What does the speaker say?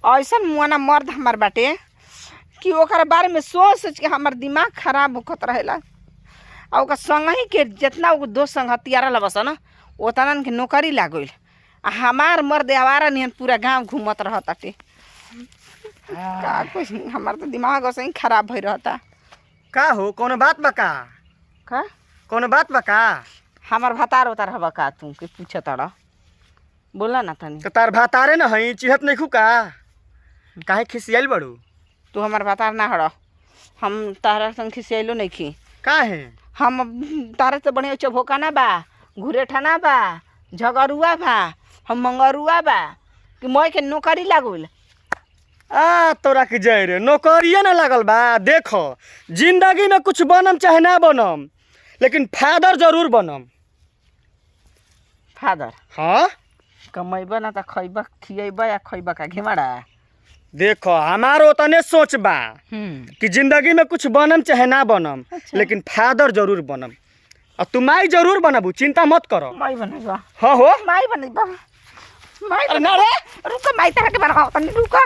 ऐसन मुआना मर्द हमार बाटे कि ओकरा बारे में सोच सोच के हमार दिमाग खराब होखत रहेला। आ ओकर संगही के जितना वो दोस्त संगहतियारा लबसन ओतनन के नौकरी लाग गइल आ हमार मर्द आवारा निहन पूरा गांव घूमत रहताटे। का कुछ हमार तो दिमाग ऐसे ही खराब भई रहता। का हो, कोनो बात बा का? का? कोनो बात बा का? हमार भतार उतार हवा का तू के पूछत रह? बोला ना तनी। तो तार भातारे न हई, चिहत नहीं का? काहे खिसियाइल बड़ू? तू हमार भतार ना हड़, हम तारा संग खिसियाइलो नहीं खी। काहे? हम तारे से बढ़िया चभोका ना बा, घुरेठा ना बा, झगरुआ बा, हम मंगरुआ बा कि मई के नौकरी लागुल। आ तोरा के जय रे, नौकरिए ना लागल बा। देखो, जिंदगी में कुछ बनम चाहे ना बनम, लेकिन फादर जरूर बनम। फादर? हाँ। कमैबा ना त खैबा, खियैबा या खैबा का घेमाड़ा? देखो, हमारो उतने सोच बा कि जिंदगी में कुछ बनम चाहे ना बनम, लेकिन फादर जरूर बनम और तू माई जरूर बनबू, चिंता मत करो। माई बनैबा? हाँ हो। माई बनैबा? माई? अरे ना रे। रुक, माई तरह के बनाओ तनी, रुक।